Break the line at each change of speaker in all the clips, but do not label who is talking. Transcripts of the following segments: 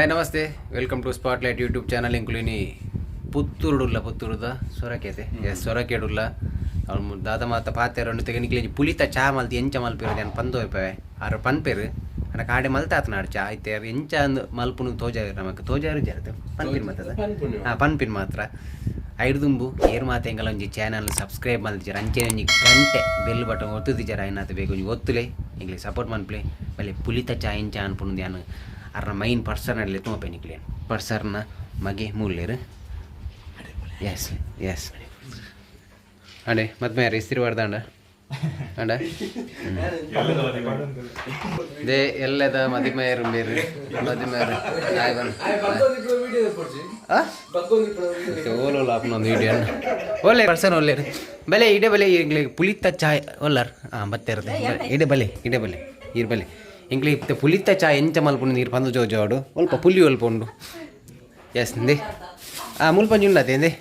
Hi ನಮಸ್ತೆ, welcome to spotlight YouTube channel. ಎಂಕುಲಿನಿ ಪುತ್ತೂರುಡುಲ್ಲ, ಪುತ್ತೂರುದ ಸೊರಕೆತೆ. ಎಸ್, ಸೊರಕೆಡುಲ್ಲ. ಅವ್ನು ದಾದ ಮಾತ ಪಾತೆರ ತೆಗೆ. ಪುಲಿತ ಚಾ ಮಲ್ತಿ ಎಂಚ ಮಲ್ಪೇರು ದಾನ್ ಪಂದು ಹೋಯ್ಪವೆ. ಆರು ಪನ್ಪೇರು ಅಣ್ಣ ಕಾಡೆ ಮಲ್ತಾತನಾಡು ಚಾ ಐತೆ. ಎಂಚ ಅಂದ್ ಮಲ್ಪುನು ತೋಜಾರು, ನಮಕ್ ತೋಜಾರು ಜರದು ಪನ್ಪಿನ ಮಾತದ. ಹಾಂ, ಪನ್ಪಿನ ಮಾತ್ರ. ಐಡ್ದುಂಬು ಏರ್ ಮಾತ ಎಂಕಲ ಒಂಜಿ ಚಾನಲ್ ಸಬ್ಸ್ಕ್ರೈಬ್ ಮಲ್ತಿಜಾರ, ಅಂಚೆ ಒಂಜಿ ಗಂಟೆ ಬೆಲ್ ಬಟನ್ ಒತ್ತುದಿಜಾರ, ಆಯ್ನಾತ ಬೇಗ ಒಂಜಿ ಒತ್ತುಲೆ, ಎಂಕ್ಲೆ ಸಪೋರ್ಟ್ ಮನ್ಪುಲೆ. ಬಲೆ, ಪುಲಿತ ಚಾ ಎಂಚ ಅನ್ಪುನು ಧ್ಯಾನ ಅರ್ನ ಮೈನ್ ಪರ್ಸನ್ ಅಡ್ಲೆ ತುಮಪೆ ನಿಕ್ಲೆ. ಪರ್ಸರ್ನ ಮಗೆ ಮೂಲ್ಲೇರು. ಎಸ್ ಎಸ್, ಅಡೆ ಮತ್ತೆ ಇಸ್ತ್ರಿ ಬರ್ದಾಂಡ ಅಂಡ they ಎಲ್ಲದ ಮದಿಮಯರು ಬೇರು ಮದಿಮಯರು. ಹಾಯ್ ಬನ್. ಓಲೋಲ ಆಪ್ನೊಂದು ವಿಡಿಯೋ ಒಳ್ಳೆ ಪರ್ಸನ್ ಒಳ್ಳೆ. ಬಲೆ, ಇಡೆ ಬಲೆ. ಎಂಗ್ಲಿಗೆ ಪುಲಿತ ಚಾಯ್ ಒಲ್ಲರ್. ಹಾಂ, ಬತ್ತೆ ಇರುತ್ತೆ. ಇಡೆ ಬಲೆ, ಇಡೆ ಬಲೆ, ಈರ್ ಬಲೆ. ಎಂಕ್ಲೆ ಇತ್ತೆ ಪುಲಿತ ಚಾಯ್ ಎಂಚ ಮಲ್ಪುಂಡು ನೀರು ಪಂದು ಜೋಜಾಡು. ಒಲ್ಪ ಪುಲಿ ಒಲ್ಪ ಉಂಡು. ಎಸ್, ಇಂದೆ. ಹಾಂ, ಮುಲ್ಪಂಜಿ ಉಂಡತೆ ಇಂದೆ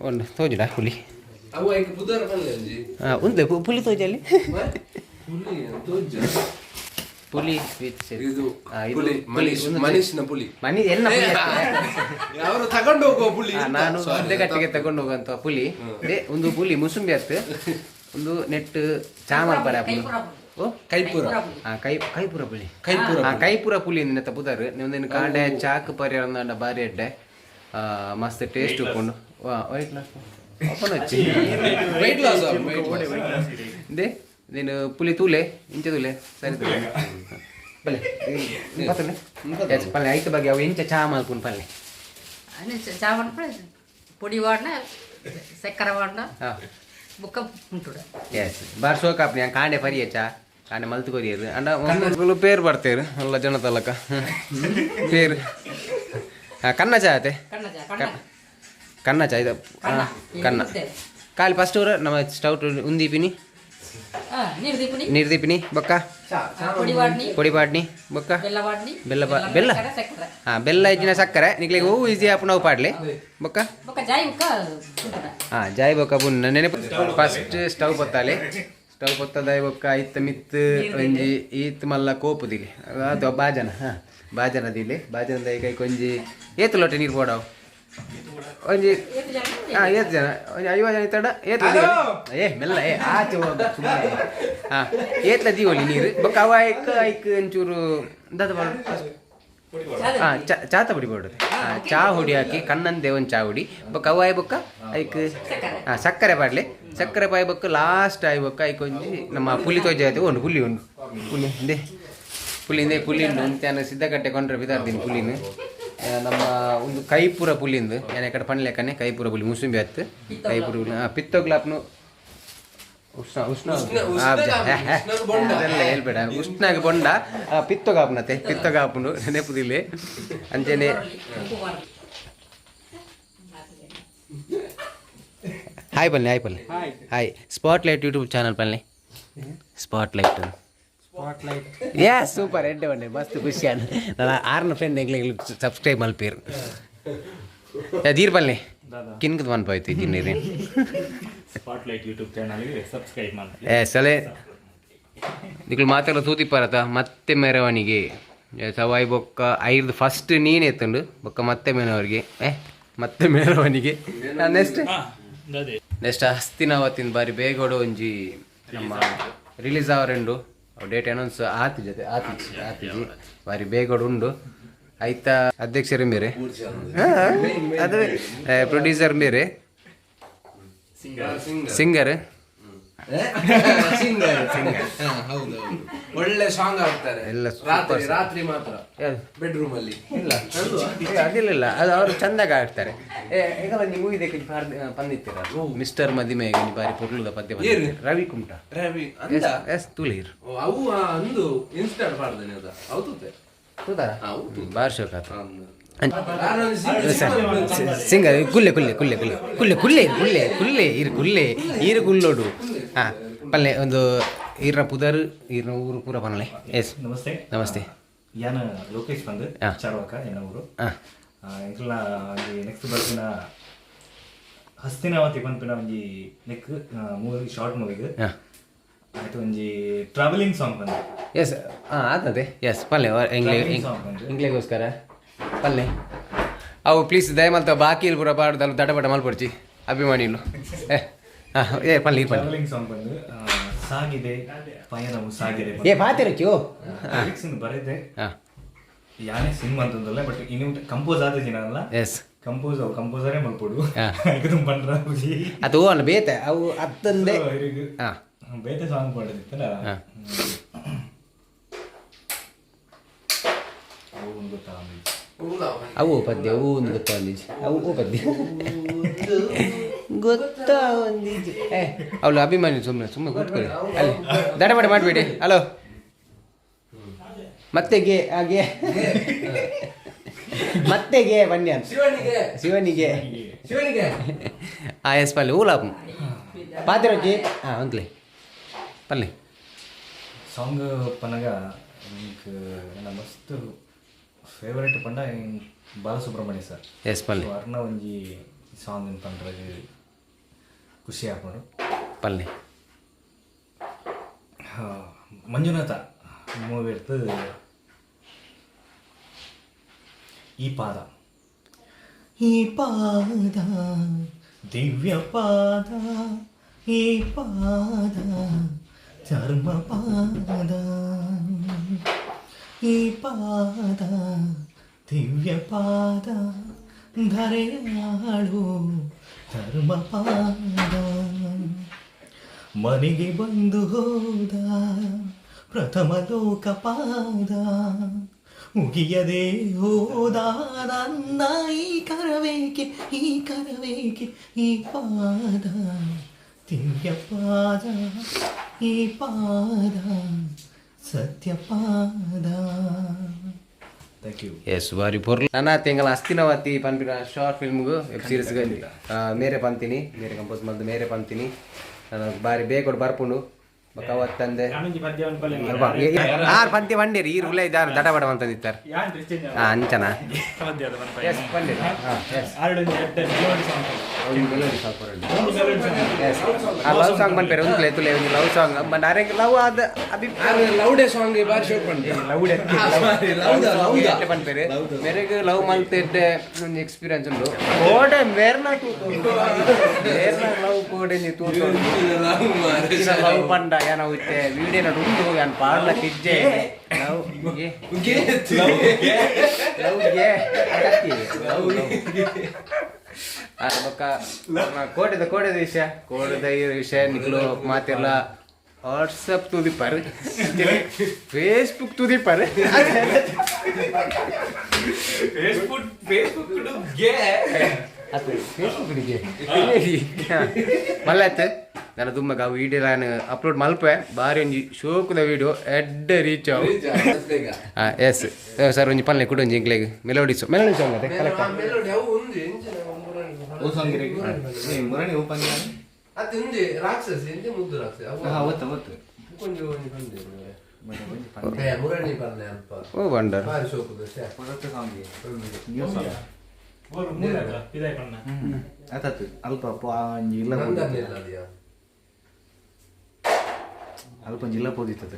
ಉಂಡು. ತೋಜುಡ ಪುಲಿ?
ಅವು ಐಕ್ ಪುದರ್ ಪನ್ಲೆ ಒಂಜಿ.
ಹಾಂ, ಉಂದೆ ಪುಲಿ ತೋಜಲ್ಲಿ.
ಪುಲಿ ತೋಜ.
ಪುಲಿ ವಿತ್
ಇದು ಪುಲಿ ಮನೀಶ್, ಮನೀಶ್ನ ಪುಲಿ.
ಮನಿ ಎನ್ನ ಪುಲಿ?
ಅವರು ತಗೊಂಡು ಹೋಗುವ ಪುಲಿ.
ನಾನು ಗಟ್ಟಿಗೆ ತಗೊಂಡು ಹೋಗುವಂತ ಪುಲಿ. They, ಒಂದು ಪುಲಿ ಮುಸುಂಬಿ ಅತ್ತು. ಒಂದು ನೆಟ್ ಚಾಮಲ್ ಪರ. ಓ.
ಕೈಪುರ.
ಹಾ, ಕೈ ಕೈಪುರ ಪುಲಿ.
ಕೈಪುರ.
ಹಾ, ಕೈಪುರ ಪುಲಿ ನೆತ್ತ ಪುದರ್. ಒಂದೇನು ಕಾಂಡೆ ಚಾಕ್ ಪರಿಯಾರ ಬಾರಿ ಎಡ್ಡೆ. ಮಸ್ತ್ ಟೇಸ್ಟ್ ಉಪ್ಪುಂಡು. ವೈಟ್ ಲಾಸ್ ಓಪನ್ ಹಚ್ಚಿ.
Weight loss.
They, ನೀನು ಪುಲಿ ತೂಲೆ, ಇಂಚ ತೂಲೆ, ಸರಿ ತೂಲೆ. ಬಲೆ, ಪತ್ತಲೆ ಪಲ್ಲೆ ಐತ ಬಗ್ಗೆ ಅವು ಎಂಚ ಚಾ ಮಲ್ಪುನ್ ಪಲ್ಲೆ.
ಚಾ ಮನ್ಪುಣ ಪೊಡಿ ವಾಡ್ನ, ಸಕ್ಕರೆ ವಾಡ್ನ. ಬುಕ್ಕ ಉಂಟುಡ.
ಎಸ್, ಬಾರ್ ಸೋಕ್ ಆಪ್ನಿ. ಕಾಂಡೆ ಪರಿಯ ಚಾ ಕಾಂಡೆ ಮಲ್ತು ಕೊರಿಯರು. ಅಂಡ ಒಂದು ಪೇರು ಬರ್ತೇರು ಅಲ್ಲ ಜನ ತಲಕ ಪೇರು. ಹಾಂ, ಕನ್ನ ಚಾ ಆತೆ.
ಕಣ್ಣ ಚಾ, ಕಣ್ಣ.
ಕನ್ನ ಚಾ ಇದು. ಕನ್ನ ಖಾಲಿ ಫಸ್ಟ್ ನಮ್ಮ ಸ್ಟೌಟ್ ಉಂದೀಪಿನಿ.
ನೀರು ದೀಪುನಿ.
ನೀರು ದೀಪಿನಿ, ಬೊಕ್ಕ?
ಪೊಡಿ ವಾಡ್ನಿ.
ಪೊಡಿ ಪಾಡ್ನಿ, ಬೊಕ್ಕ?
ಬೆಲ್ಲ ವಾಡ್ನಿ.
ಬೆಲ್ಲ ಬೆಲ್ಲ.
ಸಕ್ಕರೆ.
ಹಾಂ, ಬೆಲ್ಲ ಇಜ್ಜಿನ ಸಕ್ಕರೆ. ನಿಕ್ಲೆಗ್ ಹೂ ಈಸಿ ಆಪುನವು ಪಾಡ್ಲೆ. ಬೊಕ್ಕ?
ಬೊಕ್ಕ ಜಾಯಿ ಬೊಕ್ಕ ಉಂಟುಡ.
ಹಾಂ, ಜಾಯ್ ಬೊಕ್ಕ ಬುನ್ನ ನೆನಪು. ಫಸ್ಟ್ ಸ್ಟವ್ ಪೊತ್ತಾಲೆ. ಸ್ಟವ್ ಪೊತ್ತದಾಯ್ ಬೊಕ್ಕ ಇತ್ತ ಮಿತ್ ಒಂಜಿ ಈತ್ ಮಲ್ಲ ಕೋಪು ದಿಲಿ ಅದು ಬಾಜನ. ಹಾಂ, ಬಾಜನ ದಿಲಿ. ಬಾಜನದ ಕೈ ಒಂಜಿ ಏತ್ ಲೋಟೆ ನೀರು ಪೋಡವು ಒಂಜಿ?
ಏತ್ ಜನ?
ಹಾಂ, ಏತ್ ಜನ? ಒಂಜಿ 50 ಜನ ಇತ್ತಡ ಏತ್ಲ ದೀವೊಲಿ? ಏ ಮೆಲ್ಲ, ಏ ಆಚೆ ಹೋಗು ಸುಮ್ಮನೆ. ಹಾಂ, ಏತ್ಲ ದೀವೊಲಿ ನೀರು. ಬೊಕ್ಕ ಅವ ಐಕ್ ಐಕ್ ಒಂಚೂರು ದಾದ ಪಾಡೋಡು? ಹಾಂ, ಚಾ ಚಾತ ಪುಡಿ ಪೌಡರ್. ಹಾಂ, ಚಾ ಹುಡಿ ಹಾಕಿ, ಕಣ್ಣಂದೆ ಒಂದು ಚಾ ಹುಡಿ. ಬೊಕ್ಕ ಅವು ಆಯ್ ಬೊಕ್ಕ ಐಕ್ ಹಾಂ ಸಕ್ಕರೆ ಪಾಡ್ಲೆ. ಸಕ್ಕರೆ ಪಾಯ್ ಬೊಕ್ಕ ಲಾಸ್ಟ್ ಆಯ್ ಬೊಕ್ಕ ಐಕ್ ಒಂಜಿ ನಮ್ಮ ಪುಲಿ ತೋಜಾಯ್ತು. ಉಂಡು ಪುಲಿ, ಉಂಡು ಪುಲಿ. ಇಂದೆ ಪುಲಿ, ಇಂದೆ ಪುಲಿ ಉಂಡು. ಅಂತ್ಯಾನ ಸಿದ್ಧಕಟ್ಟೆ ಕೊಂಡ್ರೆ ಬಿದಾರ್ತೀನಿ ಪುಲಿನ. ನಮ್ಮ ಒಂದು ಕೈಪುರ ಪುಲಿಂದು ಏನ ಕಡೆ ಪನ್ಲೆಕ್ಕನೆ. ಕೈಪುರ ಪುಲಿ ಮುಸುಂಬಿ ಹತ್ತು. ಕೈಪುರ ಪುಲಿ. ಹಾಂ, ಪಿತ್ತೊಗ್ಲಾಪ್ನು ಉಷ್ಣ ಉಷ್ಣ. ಅದೆಲ್ಲ ಹೇಳ್ಬೇಡ. ಉಷ್ಣಾಗ ಬೊಂಡ ಪಿತ್ತೊಗಾಪುನತೆ, ಪಿತ್ತೊಗಾಪುನು ನೆನಪುದಿಲ್ಲ ಅಂಚೆನೆ.
ಉಪ್ಪು ಬಾರ್ದು.
ಹಾಯ್ ಪಲ್ಲೆ, ಹಾಯ್ ಪಲ್ಲೆ. Hi, spotlight YouTube channel ಪಲ್ಲೆ. Spotlight. ಯಾ, ಸೂಪರ್, ಎಡ್ಡೆ ಬಂಡೆ. ಮಸ್ತ್ ಖುಷಿ. ನಾನು ಆರ್ನ ಫ್ರೆಂಡ್ ಎಂಗ್ಲೆ ಸಬ್ಸ್ಕ್ರೈಬ್ ಮಲ್ಪೇರು. ದೀರ್ ಪಲ್ಲೆ ಕಿನ್ಕದ ಮನ್ಪಾಯ್ತು ಜಿನ್ನಿರಿ.
ಸ್ಪಾಟ್ ಲೈಟ್ ಯೂಟ್ಯೂಬ್ ಚಾನಲ್ಗೆ ಸಬ್ಸ್ಕ್ರೈಬ್ ಮಾಡಿ.
ಏ ಸಲೆ ನಿಕ್ಲು ಮಾತೆಲ್ಲ ತೂತಿಪ್ಪರತ. ಮತ್ತೆ ಮೆರವಣಿಗೆ ಸವಾಯಿ ಬೊಕ್ಕ ಐದು ಫಸ್ಟ್ ನೀನು ಎತ್ತುಂಡು. ಬೊಕ್ಕ ಮತ್ತೆ ಮೆರವಣಿಗೆ. ಏ, ಮತ್ತೆ ಮೆರವಣಿಗೆ. ನೆಕ್ಸ್ಟ್.
ಅದೇ.
ನೆಕ್ಸ್ಟ್ ಹಸ್ತಿನಾವತಿನ ಬಾರಿ ಬೇಗೋಡು ಒಂಜಿ ನಮ್ಮ ರಿಲೀಸ್ ಆವರೆಂಡು. ಡೇಟ್ ಅನೌನ್ಸ್ ಆತಿ ಜೊತೆ ಆತಿಜಿ ಆತಿಜಿ. ಬಾರಿ ಬೇಗೋಡು ಉಂಡು. ಐತ ಅಧ್ಯಕ್ಷರು ಬೇರೆ, ಅದು ಪ್ರೊಡ್ಯೂಸರ್ ಬೇರೆ, ಸಿಂಗರ್.
ಸಿಂಗರ್. ಹೌದು, ಒಳ್ಳೆ ಸಾಂಗ್ ಆಗ್ತಾರೆ.
ಎಲ್ಲ.
ರಾತ್ರಿ ರಾತ್ರಿ ಮಾತ್ರ ಬೆಡ್ರೂಮ್ ಅಲ್ಲಿ.
ಇಲ್ಲ, ಏ, ಅದಿಲ್ಲ ಇಲ್ಲ, ಅದು ಅವರು ಚಂದಾಗ ಆಡ್ತಾರೆ. ಏ, ಈಗ ಒಂದು ಮೂವಿ ದೇಖಿ ಪಂದಿತ್ತೀರ ಮಿಸ್ಟರ್ ಮದಿಮೆ. ಬಾರಿ ಪೊರ್ಲುದ ಪದ್ಯ ಬಂದಿತ್ತೀರ. ರವಿ ಕುಮಟ.
ರವಿ ಅಂದ.
ಎಸ್, ತುಳೀರ್.
ಓ, ಅವು ಅಂದು ಇನ್ಸ್ಟಾಲ್ ಮಾಡ್ದೇನೆ ಅದ ಹೌದು.
ತೂತಾರ? ಬಾರಿ ಶೋಕ್ ಆತು.
ನಾನೊಂದು
ಸಿಂಗರ್. ಕುಲ್ಲೆ ಕುಲ್ಲೆ ಕುಲ್ಲೆ ಕುಲ್ಲೆ ಕುಲ್ಲೆ ಕುಲ್ಲೆ ಕುಲ್ಲೆ ಕುಲ್ಲೆ ಇರು ಕುಲ್ಲೆ ಈರು ಕುಲ್ಲೋಡು. ಹಾಂ, ಪಲ್ಲೆ ಒಂದು ಈರ್ನ ಪುದರ್, ಈರ್ನ ಊರು ಪೂರ ಪನ್ಲೆ. ಎಸ್.
ನಮಸ್ತೆ.
ನಮಸ್ತೆ.
ಯಾನ್ ಲೋಕೇಶ್ ಬಂದು. ಚಾರ್ವಾಕ ಎನ್ನ ಊರು. ಎಂಕಲ್ನ ಒಂಜಿ ನೆಕ್ಸ್ಟ್ ಬರ್ಪಿನ ಹಸ್ತಿನಾವತಿ ಪನ್ಪಿನ ಒಂಜಿ ನೆಕ್ ಮೂವಿ, ಶಾರ್ಟ್ ಮೂವಿಗ್ ಆಯ್ತು ಒಂಜಿ ಟ್ರಾವೆಲಿಂಗ್ ಸಾಂಗ್ ಬಂದು.
ಎಸ್, ಹಾಂ, ಆತದೆ. ಎಸ್, ಪಲ್ಲೆ ಎಂಗ್ಲೆ.
Travelling song ಬಂದು.
ಎಂಗ್ಲೆಗೋಸ್ಕರ. ಪಲ್ಲೆ ಅವು ಪ್ಲೀಸ್ ದಯಮಲ್ತ ಬಾಕಿ ಪೂರ ಪಾಡ್ದಲ್ಲ ದಡಬಡ ಮಲ್ಪೊಡ್ಚಿ ಅಭಿಮಾನಿಲು. ಏ ಹಾಂ, ಏ ಪಲ್ಲೆ ಪಲ್ಲೆ.
ಟ್ರಾವೆಲಿಂಗ್ ಸಾಂಗ್ ಬಂದು ಸಾಗಿದೆ ಪಯಣವು ಸಾಗಿದೆ.
ಏ ಪಾತಿರಚ್ಚಿ ಓ.
ಲಿರಿಕ್ಸ್ ಬರೆದೆ.
ಹಾಂ.
ಯಾನೇ ಸಿಂಗ್ ಅಂತಂದಲ್ಲ, ಬಟ್ ಇನ್ನು ಕಂಪೋಸ್ ಆದ ಜನ ಅಲ್ಲ.
ಎಸ್.
ಕಂಪೋಸ್ ಅವು ಕಂಪೋಸರೇ ಮಲ್ಪೊಡು.
ಹಾ.
ತುಂಬ ಪಂಡ್ರ.
ಅದು ಅಲ್ಲ ಬೇತೆ ಅವು ಅತ್ತಂದೆ. ಹಾಂ.
ಬೇತೆ ಸಾಂಗ್ ಪಾಡೋದಿತ್ತಲ್ಲ.
ಹಾ.
ಅವು ಒಂದು ಗೊತ್ತಾ?
ಅವು ಪದ್ಯ ಅವು ಒಂದು ಗೊತ್ತಾ ಒಂದಿಜಿ ಅವು ಓ ಪದ್ಯ ಗೊತ್ತಾ ಒಂದಿಜಿ. ಏ ಅವಳು ಅಭಿಮಾನಿ, ಸುಮ್ಮನೆ ಸುಮ್ಮನೆ ಕೂತ್ಕೊಳ್ಳಿ ಅಲ್ಲಿ, ದಡಬಡ ಮಾಡಬೇಡಿ. ಹಲೋ, ಮತ್ತೆ ಗೆ ಹಾಗೆ ಮತ್ತೆ ಗೆ ಬನ್ನಿ ಅಂತ.
ಶಿವನಿಗೆ.
ಶಿವನಿಗೆ.
ಶಿವನಿಗೆ.
ಆ ಎಸ್ ಪಲ್ಲೆ ಊಲಾಪು ಪಾತಿರಕ್ಕಿ. ಹಾಂ, ಒಂದ್ಲೆ ಪಲ್ಲೆ.
ಸಾಂಗ್ ಪನ್ನಗ ಎಂಕ್ ಎನ್ನ ಮಸ್ತ್ ಫೇವರೇಟ್ ಪಂಡ ಬಾಲಸುಬ್ರಹ್ಮಣ್ಯ ಸರ್.
ಎಸ್, ಪಲ್ಲೆ.
ಅರ್ನ ಒಂಜಿ ಸಾಂಗ್ ಪಂಡ್ರಗ್ ಖುಷಿ ಆಪುಂಡು.
ಪಲ್ಲೆ.
ಮಂಜುನಾಥ ಮೂವಿ ಇರ್ತದೆ ಈ ಪಾದ. ಈ ಪಾದ ದಿವ್ಯ ಪಾದ, ಈ ಪಾದ ಚರ್ಮ ಪಾದ, ಈ ಪಾದ ದಿವ್ಯ ಪಾದ, ಧರೆಯಾಳು ಧರ್ಮ ಪಾದ, ಮನೆಗೆ ಬಂದು ಹೋದ ಪ್ರಥಮ ಲೋಕಪಾದ, ಮುಗಿಯದೆ ಹೋದ ನನ್ನ ಈ ಕರವೇಕೆ, ಈ ಕರವೇಕೆ. ಈ ಪಾದ ದಿವ್ಯ ಪಾದ, ಈ ಪಾದ ಸತ್ಯ ಪಾದ. Thank you.
S, ಬಾರಿ ಪೊರ್ಲು. ನನ್ನ ತಿಂಗಳ ಅಸ್ತಿನವತಿ ಪನ್ಪಿನ ಶಾರ್ಟ್ ಫಿಲ್ಮ್ಗು ವೆಬ್ ಸೀರೀಸ್ಗೆ ಮೇರೆ ಪಂತೀನಿ, ಮೇರೆ ಕಂಪೋಸ್ ಮಲ್ದು ಮೇರೆ ಪಂತೀನಿ. ನಾನು ಬಾರಿ ಬೇಗ ಬರ್ಪುಂಡು ಬೊಕ ಅವತ್ತಂದೆ ಆರ್ ಪಂತಿ ಬಂಡೇರಿ ಈರು ಉಲ್ಲ ಇದ್ದಾರೆ ದಡ ಬಡ ಅಂತಂದಿತ್ತಾರೆ. ಹಾಂ, ಅಂಚನ. ಎಸ್, ಪಂಡೇರಿ. ಹಾಂ, ಎಸ್. ಒಂದು ಮೆಲೋಡಿ ಸಾಂಗ್ ಬರಲಿ. ಎಸ್, ಆ ಲವ್ ಸಾಂಗ್ ಪನ್ಪೇರೆ ಒಂದು ತುಲೆ ಒಂದು ಲವ್ ಸಾಂಗ್ ಬಟ್ ಅರೆಗ್ ಲವ್ ಆದ ಅಭಿ
ಲೌಡೆ ಸಾಂಗ್ ಬಾರಿ ಶೋಕ್ ಪಂಡೆ.
ಲವ್ ಎಡ್ಡೆ ಪನ್ಪೇರೆ. ಮೆರೆಗ್ ಲವ್ ಮಲ್ತ್ ಎಡ್ಡೆ ಒಂಜಿ ಎಕ್ಸ್ಪೀರಿಯನ್ಸ್ ಉಂಡು. ಕೋಡೆ ಮೇರ್ನ ಮೇರ್ನ ಲವ್ ಕೋಡೆ ನೀ ತೂತು ಲವ್ ಪಂಡ ಯಾನ ಇತ್ತೆ ವಿಡಿಯೋ ನಡು ಉಂಡು ಯಾನ್ ಪಾಡ್ಲ ಕಿಜ್ಜೆ ಲವ್ ಗೆ ಲವ್ ಗೆ ಅತ್ತಿ ಲವ್ ಲವ್. ಆ ಬೊಕ್ಕ ಕೋಟೆದ ಕೋಟೆದ ವಿಷಯ, ಕೋಟೆದ ಈ ವಿಷಯ ನಿಕ್ಲು ಮಾತೆಲ್ಲ ವಾಟ್ಸಪ್ ತೂದಿಪ್ಪರ್, ಫೇಸ್ಬುಕ್ ತೂದಿಪ್ಪರ್.
ಫೇಸ್ಬುಕ್ ಫೇಸ್ಬುಕ್ ಗೆ.
ಅದು ಫೇಸ್ಬುಕ್ ಮಲ್ಲಾಯ್ತು. ನಾನು ತುಂಬ ಅವು ವಿಡಿಯೋ ನಾನು ಅಪ್ಲೋಡ್ ಮಲ್ಪೆ. ಬಾರಿ ಒಂಜಿ ಶೋಕುದ ವಿಡಿಯೋ ಎಡ್ಡೆ ರೀಚ್ ಅವು. ಹಾಂ, ಎಸ್ ಸರ್, ಒಂಜಿ ಪಲ್ಲೆ ಕುಡು ಒಂಜಿ ಇಂಕ್ಲೆಗ್ ಮೆಲೋಡಿ ಮೆಲೋಡಿ ಸಾಂಗ್ ಅದೇ ಕರೆಕ್ಟ್.
ಮೆಲೋಡಿ ಅವು ಒಂದು ಎಂಚಿನ.
ಓ ಸಾಂಗ್ ಮುರಣಿ ಓಪನ್.
ಅದು ಒಂಜಿ ರಾಕ್ಷಸಿ ಎಂಚ ಮುದ್ದು ರಾಕ್ಷಸಿ ಅವು.
ಅವತ್ತು ಅವತ್ತು.
ಕೊಂಚ ಒಂಜಿ ಬಂದೆ ಏ ಮುರಣಿ ಪಲ್ಲೆ ಅಲ್ಪ.
ಓ ಬಂಡರ್.
ಬಾರಿ ಶೋಕುದ ಶ್ಯೆ.
ಸಾಂಗ್ ನ್ಯೂ ಸಾಂಗ್ ಆತಾತು ಅಲ್ಪ ಒಂಜಿ ಇಲ್ಲ.
ನಂದನ್ನೆಲ್ಲ ಅಲ್ಲಿಯ.
ಅಲ್ಪ ಒಂಜಿ ಇಲ್ಲ ಪೋದಿತ್ತದ.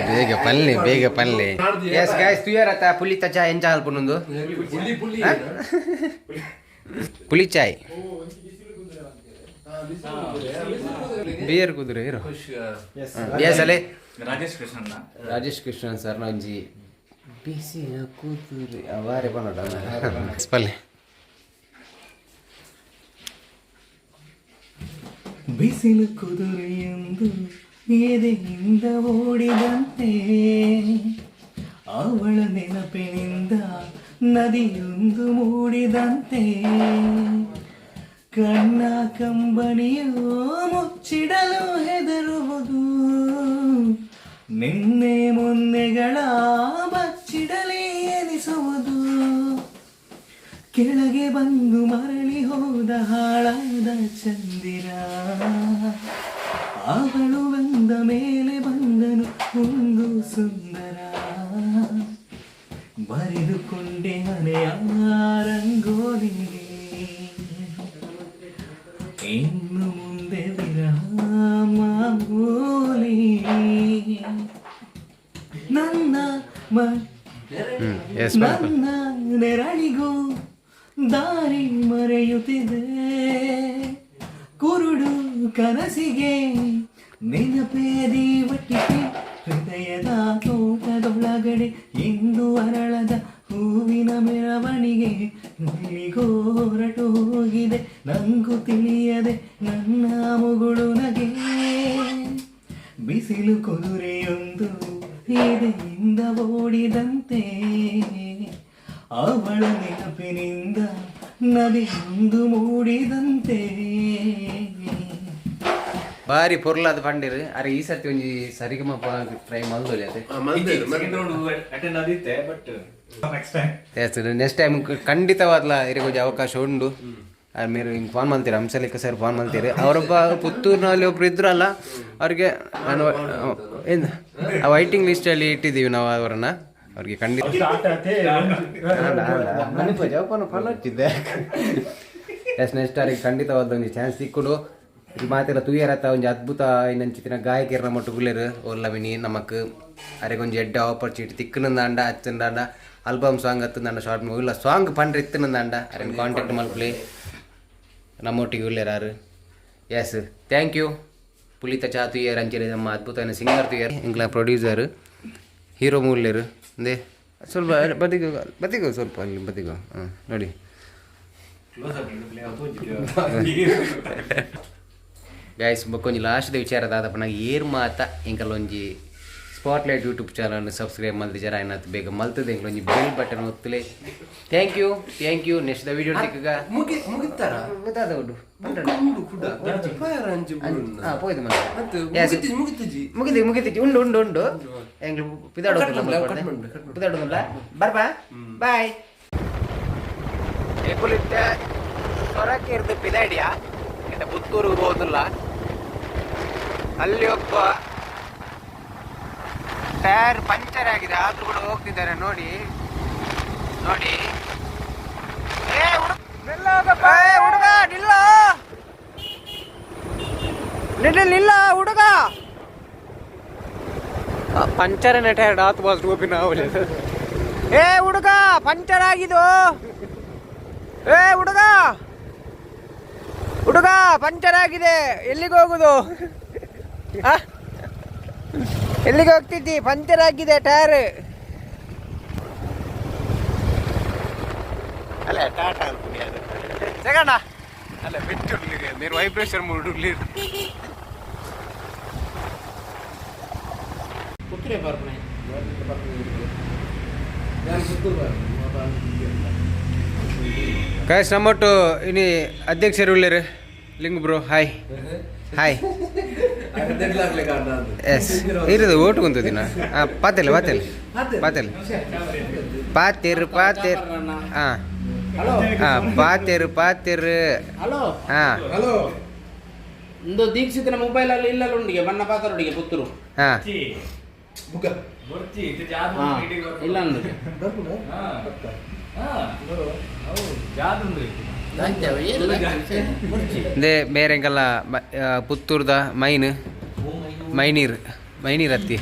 ಬೇಗ ಪಲ್ಲೆ, ಬೇಗ ಪಲ್ಲೆ. ಎಸ್ ಗಾಯ್ಸ್, ತುಯರತ ಪುಲಿ ಚಾ ಎಂಚ ಅಲ್ಪುನೊಂದು.
ಪುಲಿ ಪುಲಿ.
ಪುಲಿ ಚಾಯ್ ಬಿಯರ್ ಕುದುರೆ ಇರು. ಎಸ್ ಅಲೆ.
ರಾಜೇಶ್ ಕೃಷ್ಣನ್.
ರಾಜೇಶ್ ಕೃಷ್ಣನ್ ಸರ್ ಒಂಜಿ ಬಿಸಿ ಕುದುರೆ ಬಾರಿ ಪನ್ನಡ ಪಲ್ಲೆ.
ಬಿಸಿಲು ಕುದುರೆಯೊಂದು ಎದೆಯಿಂದ ಓಡಿದಂತೆ, ಅವಳ ನೆನಪಿನಿಂದ ನದಿಯೊಂದು ಮೂಡಿದಂತೆ, ಕಣ್ಣ ಕಂಬನಿಯು ಮುಚ್ಚಿಡಲು ಹೆದರುವುದು, ನಿನ್ನೆ ಮೊನ್ನೆಗಳ ಬಚ್ಚಿಡಲೇ ಎನಿಸುವುದು, ಕೆಳಗೆ ಬಂದು ಮರಳಿ ಹೋದ ಹಾಳಾದ ಚಂದಿರ, ಅವಳು ಬಂದ ಮೇಲೆ ಬಂದನು ಒಂದು ಸುಂದರ, ಬರೆದುಕೊಂಡೆ ಮನೆಯ ರಂಗೋಲಿ, ಇನ್ನು ಮುಂದೆ ವಿರಹ ಮಾಮೂಲಿ. ನನ್ನ
ಎಸ್.
ನನ್ನ ನೆರಳಿಗೂ ದಾರಿ ಮರೆಯುತ್ತಿದೆ, ಕುರುಡು ಕನಸಿಗೆ ನೆನಪೇ ದೀವಟಿಕೆ. ಹೃದಯದ ತೋಟದೊಳಗಡೆ ಇಂದು ಅರಳದ ಹೂವಿನ ಮೆರವಣಿಗೆ ಎಲ್ಲಿಗೋ ಹೊರಟು ಹೋಗಿದೆ, ನಂಗೂ ತಿಳಿಯದೆ. ನನ್ನ ಮುಗುಳು ನಗೆ ಬಿಸಿಲು ಕುದುರೆಯೊಂದು ಎದೆಯಿಂದ ಓಡಿದಂತೆ, ಅವಳ ನೆನಪಿನಿಂದ ನದಿಯೊಂದು ಮೂಡಿದಂತೆ.
ಬಾರಿ ಪೊರ್ಲಾದ ಪಂಡಿರು ಅರೆ. ಈ ಸರ್ತಿ ಒಂಜಿ ಸರಿಗಮ ಟ್ರೈ ಮಲ್ದೊಲಿ ಅದೇ.
ಸೆಕೆಂಡ್ ರೌಂಡ್ ಅಟೆಂಡ್ ಆದಿತ್ತೆ, but
next time. Next time ಖಂಡಿತವಾದ್ಲ ಇರಿಗೆ ಒಂಜಿ ಅವಕಾಶ ಉಂಡು. ಮೇರು ಹಿಂಗೆ ಫೋನ್ ಮಾಡ್ತೀರ, ಹಂಸಲೇಖ ಸರ್ ಫೋನ್ ಮಾಡ್ತೀರಿ. ಅವರೊಬ್ಬ ಪುತ್ತೂರಿನಲ್ಲಿ ಒಬ್ರು ಇದ್ರಲ್ಲ, ಅವ್ರಿಗೆ ನಾನು ಏನು ಆ ವೈಟಿಂಗ್ ಲಿಸ್ಟಲ್ಲಿ ಇಟ್ಟಿದ್ದೀವಿ ನಾವು ಅವರನ್ನ. ಅವ್ರಿಗೆ ಖಂಡಿತ. ಎಸ್, ನೆಕ್ಸ್ಟ್ ಅವ್ರಿಗೆ ಖಂಡಿತವಾದ ಒಂಜಿ ಚಾನ್ಸ್ ಸಿಕ್ಕುಡು. ಇದು ಮಾತೆಲ್ಲ ತೂಯರತ್ತ ಒಂಜಿ ಅದ್ಭುತ ಇನ್ನಂಚಿತ್ತಿನ ಗಾಯಕಿಯರ್ನ ಮೊಟ್ಟು ಒಲ್ಲ ಮಿನಿ ನಮಕ್ ಅರೆಗೊಂಜಿ ಎಡ್ಡೆ ಆಪರ್ಚುನಿಟಿ ತಿಕ್ಕನಂದಾಂಡ, ಅಚ್ಚಂದಾಂಡ, ಆಲ್ಬಮ್ ಸಾಂಗ್ ಅತ್ತಂದಾಂಡ, ಶಾರ್ಟ್ ಮೂವಿ ಇಲ್ಲ ಸಾಂಗ್ ಪಂಡ್ರೆ ಇತ್ತನಂದಾಂಡ ಅರೆನ್ ಕಾಂಟ್ಯಾಕ್ಟ್ ಮಲ್ಪುಲೆ. ನಮ್ಮೊಟ್ಟಿಗೆ ಉಲ್ಲೇರಾರು. Yes, thank you. ಪುಲಿತ ಚಾ ತುಯ್ಯರ್ ಅಂಚನೆ ನಮ್ಮ ಅದ್ಭುತ ಸಿಂಗರ್ ತುಯ್ಯರ್, ಎಂಕ್ಲ ಪ್ರೊಡ್ಯೂಸರ್ ಹೀರೋ ಮೂಲ್ಯರು. ಅಂದೆ ಸ್ವಲ್ಪ ಬದಿಗೆ ಬದಿಗೋ, ಸ್ವಲ್ಪ ಅಲ್ಲಿ ಬದಿಗೋ. ಹಾಂ, ನೋಡಿ.
ಕ್ಲೋಸ್ ಆಗಿ.
ಗೈಸ್, ಬೊಕ್ಕೊಂಜಿ ಲಾಸ್ಟ್ದ ವಿಚಾರ ದಾದಪ್ಪ, ಏರ್ ಮಾತ ಎಂಕಲ್ ಒಂಜಿ ಸ್ಪಾಟ್ಲೈಟ್ ಯೂಟ್ಯೂಬ್ ಚಾನಲ್ ಸಬ್ಸ್ಕ್ರೈಬ್ ಮಲ್ತಿಜಾರ ಆಯ್ನಾತ್ ಬೇಗ ಮಲ್ತದೆ ಎಂಕಲ್ ಒಂಜಿ ಬೆಲ್ ಬಟನ್ ಒತ್ತುಲೆ. Thank you, thank you. Next the video ತಿಕ್ಕಗ.
ಮುಗಿತ್ತಾರ?
ಗೊತ್ತಾದ ಉಂಡು.
ಉಂಡು ಕುಡ ಫೈರ್ ಅಂಚಿ.
ಹಾ, ಪೋಯ್ದು.
ಮತ್ತೆ
ಮತ್ತೆ
ಮುಗಿತಿಜಿ?
ಮುಗಿದು ಮುಗಿತಿಜಿ, ಉಂಡು ಉಂಡು ಉಂಡು. ಎಂಗ್ಲು ಪಿದಾಡೋದಿಲ್ಲ.
ಕಟ್ ಮಾಡ್ಬಿಡು, ಕಟ್ ಮಾಡ್ಬಿಡು.
ಪಿದಾಡೋದಿಲ್ಲ, ಬರ್ಬಾ, ಬಾಯ್. ಎಂಕುಲಿತ್ತೆ ಹೊರಕ್ಕೆ ಇರ್ದು ಪಿದಾಡಿಯ ಇತ್ತೆ ಪುತ್ತೂರಿಗೆ ಹೋದಿಲ್ಲ. ಅಲ್ಲಿ ಒಬ್ಬ ಟೈರ್ ಪಂಚರ್ ಆಗಿದೆ, ಆದ್ರೂ ಕೂಡ ಹೋಗ್ತಿದ್ದಾರೆ. ನೋಡಿ ನೋಡಿ. ಏ ಹುಡುಗ, ನಿಲ್ಲ ನಿಲ್ಲ ನಿಲ್ಲ ಹುಡುಗ. ಪಂಚರ್ ಟೈರ್ ಆತು ಬಾಲ್ ಟೋಪಿ ನಾವು. ಏ ಹುಡುಗ, ಪಂಚರ್ ಆಗಿದು. ಏ ಹುಡುಗ, ಹುಡುಗ, ಪಂಚರ್ ಆಗಿದೆ. ಎಲ್ಲಿಗೆ ಹೋಗುದು? ಆ? ಎಲ್ಲಿಗೆ ಹೋಗ್ತಿದ್ದಿ? ಪಂಚರ್ ಆಗಿದೆ ಟೈರ್.
ಅಲ್ಲ, ಟಾಟಾ
ಸೆಗಂಡ.
ಅಲ್ಲ, ಬೆಚ್ಚ ನೀರು ವೈಬ್ರೇಷನ್ ಮೂಡ್.
ಪುತ್ತೂರೇ ಬರ್ಪಣೆ.
ಕಾಯ್ ನಮ್ಮೊಟ್ಟು ಇನಿ ಅಧ್ಯಕ್ಷರು ಉಳ್ಳೇರು. League bro, hi hi. S, ಇರೋದು ಓಟು ಕುಂತಿದ್ದೀನ. ಹಾಂ, ಪಾತೆಲ್ಲ ಪಾತೆಲ್ಲ ಪಾತೆಲ್ಲ ಪಾತೇರು ಪಾತೇರು. ಹಾಂ.
ಹಲೋ.
ಹಾಂ, ಪಾತೇರು ಪಾತೇರು.
ಹಲೋ.
ಹಾಂ.
ಹಲೋ.
ಇಂದು ದೀಕ್ಷಿತನ ಮೊಬೈಲ್ ಅಲ್ಲಿ ಇಲ್ಲ ಉಂಡಿಗೆ ಬಣ್ಣ ಪಾತ್ರೊಡಿಗೆ ಪುತ್ತೂರು.
ಹಾಂ.
ಬೊರ್ಚಿ ಇದು ಜಾದು.
ಹಾ, ಇಲ್ಲ ಅಂದಿಗೆ.
ಜಾದು ಉಂಡು.
ಇಂದೇ ಬೇರೆಂಗೆಲ್ಲ ಪುತ್ತೂರ್ದ ಮೈನ್ ಮೈನೀರ್ ಮೈನೀರ್ ಅತ್ತಿ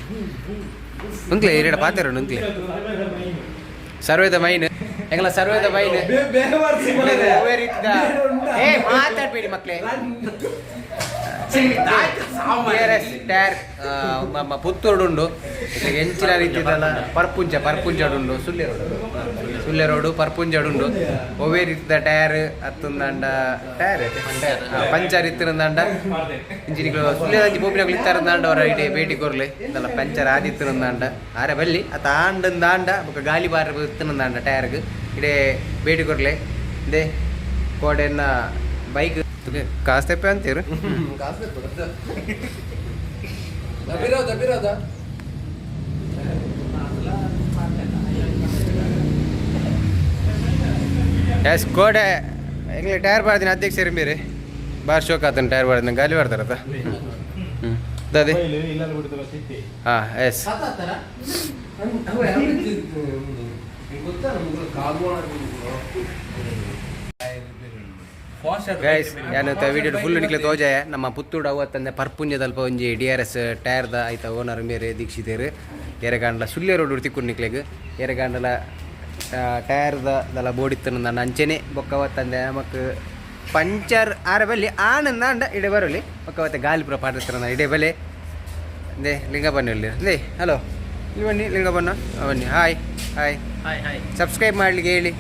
ಉಂಕ್ಲೆ ಎರಡ ಪಾತೆರು ಉಂಕ್ಲೆ ಸರ್ವೇದ ಮೈನ್ ಎಂಗಲ ಸರ್ವೇದ ಮೈನ್. ಏ, ಮಾತಾಡ್ಬೇಡಿ ಮಕ್ಳೇ. ಟೈರ್ ಪುತ್ತೂರ್ಡು ಉಂಡು ಎಂಚಿನ ರೀತಿದಲ್ಲ ಪರ್ಪುಂಚ ಪರ್ಪುಂಚಡ್ ಉಂಡು. ಸುಳ್ಯ ರೋಡ್, ಸುಳ್ಯ ರೋಡು ಪರ್ಪುಂಚಡ್ ಉಂಡು. ಒವ್ವೇ ರೀತಿದ ಟೈರ್ ಅತ್ತಂದಾಂಡ, ಟೈರ್ ಪಂಚರ್ ಇತ್ತಿರಂದಾಂಡ, ಇಂಜಿನಿಗಳು ಸುಳ್ಯದಂಚಿ ಪೋಪಿನಗಳು ಇತ್ತಾರಂದಾಂಡ ಅವರ ಇಡೀ ಭೇಟಿ ಕೊರ್ಲೆ. ಇದೆಲ್ಲ ಪಂಚರ್ ಆದಿತ್ತಿರಂದಾಂಡ ಆರೆ ಬಲ್ಲಿ ಅತ್ತ ಆಂಡಂದಾಂಡ ಬೊಕ ಗಾಲಿ ಬಾರ ಇತ್ತಿರಂದಾಂಡ ಟೈರ್ಗ್ ಇಡೇ ಭೇಟಿ ಕೊರ್ಲೆ. ಇಂದೇ ಕೋಡೆನ ಬೈಕ್ ಕಾಸು ತೆಪ್ಪೆ ಅಂತೀರು.
ಬಿರೋದ ಬಿರೋದ.
ಎಸ್, ಕೋಡೆ ಎಂಗ್ಲೆ ಟೈರ್ ಬಾರ್ದಿನ ಅಧ್ಯಕ್ಷರು ಬೇರೆ ಬಾರ್ ಶೋಕ್ ಆತನ ಟೈರ್ ಬಾರ್ದಿನ ಗಾಲಿ ಬಾರ್ತಾರತ್ತ. ಹ್ಞೂ, ದಾದಿ. ಹಾಂ, ಎಸ್.
ಗೊತ್ತಾ ನಮ್ಗೆ ಕಾಗೋಣ.
ಗೈಸ್, ಯಾನು ವಿಡಿಯೋ ಫುಲ್ ನಿಕ್ಲೆ ತೋಜಾಯ. ನಮ್ಮ ಪುತ್ತೂಡು ಅವತ್ತಂದೆ ಪರ್ಪುಂಜದಲ್ಪ ಒಂಜಿ ಡಿ ಆರ್ ಎಸ್ ಟೈರ್ದ ಐತ ಓನರ್ ಮೇರೆ ದೀಕ್ಷಿತೇರು. ಎರೆಗಾಂಡ್ಲ ಸುಳ್ಯ ರೋಡ್ ತಿಕ್ಕು ನಿಕ್ಲೆಗ್. ಎರೆಗಾಂಡಲ ಟೈರ್ದ ದಲ ಬೋಡಿತ್ತನ ನನ್ನ ಅಂಚೆನೆ ಬೊಕ್ಕವತ್ತಂದೆ ನಮಕ್ ಪಂಚರ್ ಆರ ಬಲ್ಲಿ ಆನಂದ ಅಂಡ ಇಡೆ ಬರಲಿ. ಬೊಕ್ಕವತ್ತೆ ಗಾಲಿ ಪೂರ ಪಾಡಿರ್ತಾರ ಇಡೆ ಬಲೆ. ಅಂದೆ ಲಿಂಗಪ್ಪನ ಇಲ್ಲಿ ಅಂದೆ. ಹಲೋ, ಇಲ್ಲಿ ಬನ್ನಿ ಲಿಂಗಪ್ಪನ, ಬನ್ನಿ. Hi hi.
Hi hi.
Subscribe ಮಾಡ್ಲಿಕ್ಕೆ ಹೇಳಿ.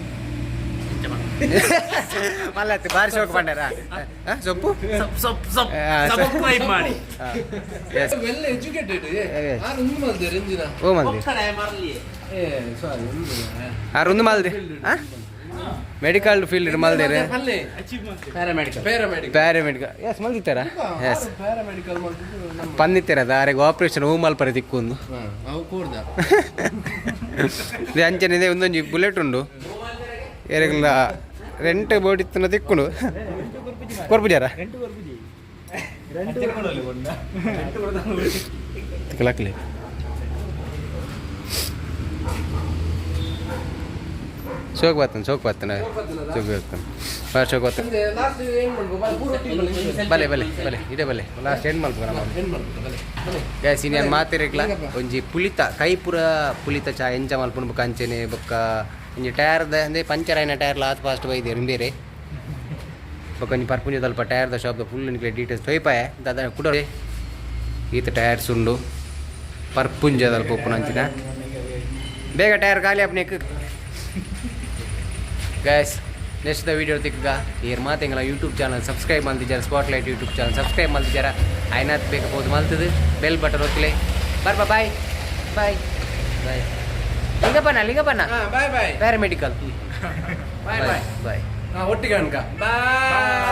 ಮಲ್ಲತ್ತು ಬಾರಿ ಶೋಕ್ ಪಂಡಾರ ಸೊಪ್ಪು.
ಸೊಪ್ ಸೊಪ್.
ಸಬ್ಸ್ಕ್ರೈಬ್
ಮಾಡಿ.
ಎಸ್.
Well educated.
Yes.
ಆರು ಒಂದು ಮಲ್ದೆ ರಂಜಿನ.
ಓ ಮಲ್ದಿ.
ಏ ಸಾರಿ, ಒಂದು.
ಆರು ಒಂದು ಮಲ್ದಿ. ಮೆಡಿಕಲ್ ಫೀಲ್ಡ್ ಮಲ್ದೇರು.
ಅಲ್ಲೇ
ಪ್ಯಾರಾಮೆಡಿಕಲ್.
ಪ್ಯಾರಾಮೆಡಿಕಲ್.
ಪ್ಯಾರಾಮೆಡಿಕಲ್, ಎಸ್, ಮಲ್ದಿತ್ತಾರ, ಎಸ್.
ಪ್ಯಾರಾಮೆಡಿಕಲ್ ಮಲ್ತಿದ್ದು ನಮ್ಮ.
ಪಂದಿತ್ತೀರದ ಆರೆಗ್ ಆಪರೇಷನ್ ಹೂ ಮಲ್ಪರೆ ತಿಕ್ಕೊಂದು.
ಹಾ, ಅವು ಕೂರ್ದ.
ಇದು ಅಂಚನೆ ಇದೆ, ಒಂದೊಂಜಿ ಬುಲೆಟ್ ಉಂಡು. ಏರೆಗ್ಲ ರೆಂಟ್ ಬೋಡಿತ್ತನ ತಿಕ್ಕುಂಡು ಕೊರ್ಪುಜಾರ ತಿಕ್ಕಲಾಕ್ಲಿ. ಸೋಕ್ ಬರ್ತಾನೆ, ಸೋಕ್ ಬರ್ತಾನೆ, ಸೋಕ್ ಬರ್ತಾನೆ, ಬಾರ್ ಸೋಕ್ ಬರ್ತಾನೆ.
ಲಾಸ್ಟ್ ಏನ್ ಮಾಡ್ಬೇಕು? ಪೂರ ಟೀಮ್.
ಬಲೆ ಬಲೆ ಬಲೆ, ಇದೇ ಬಲೆ. ಲಾಸ್ಟ್ ಎಂಡ್ ಮಲ್ಪುಗ ನಮ್ಮ.
ಏನ್ ಮಾಡ್ಬೇಕು? ಬಲೆ ಬಲೆ.
ಗ್ಯಾಸ್ ಇನ್ನು ಮಾತಿರಕ್ಲ ಒಂಜಿ ಪುಲಿತ ಕೈಪುರ ಪುಲಿತ ಚಾ ಎಂಚ ಮಲ್ಪುಂಡು, ಬೊಕ್ಕ ಅಂಚೆನೆ ಬೊಕ್ಕ ಒಂಜಿ ಟೈರ್ದ ಅಂದ್ರೆ ಪಂಚರ್ ಆಯಿನ ಟೈರ್ಲ ಆತ್ ಫಾಸ್ಟ್ ಬೈದೇರು ಬೇರೆ. ಬೊಕ್ಕ ಒಂಜಿ ಪರ್ಪುಂಜ ದಲ್ಪ ಟೈರ್ದ ಶಾಪ್ದ ಫುಲ್ ನಿಕ್ಲೆ ಡೀಟೇಲ್ಸ್ ತೊಯ್ಪಾಯ ದಾದ ಕುಡ. ಈತ ಟೈರ್ಸ್ ಉಂಡು ಪರ್ಪುಂಜ ದಲ್ಪ ಉಪ್ಪುನ ಅಂಚಿನ. ಬೇಗ ಟೈರ್ ಖಾಲಿ ಆಪನೆಕ್. ಗೈಸ್, ನೆಕ್ಸ್ಟ್ the video ತಿಕ್ಕ. ಏರ್ ಮಾತೆಂಗಳ ಯೂಟ್ಯೂಬ್ ಚಾನಲ್ ಸಬ್ಸ್ಕ್ರೈಬ್ ಮಲ್ತಿದ್ದಾರೆ, ಸ್ಪಾಟ್ಲೈಟ್ ಯೂಟ್ಯೂಬ್ ಚಾನಲ್ ಸಬ್ಸ್ಕ್ರೈಬ್ ಮಲ್ತಿದ್ದಾರೆ. ಆಯ್ನಾತ್ ಬೇಗ ಪೋದು ಮಲ್ತದು ಬೆಲ್ ಬಟನ್ ಒತ್ತಲೆ. ಬರ್ಬ, ಬಾಯ್ ಬಾಯ್ ಬಾಯ್. ಲಿಂಗಪ್ಪನ, ಲಿಂಗಪ್ಪನ.
ಹಾ, bye bye.
Paramedical.
Bye bye.
Bye.
ಹಾ, ಒಟ್ಟಿಗೆ ಅನ್ಕ. ಬಾಯ್.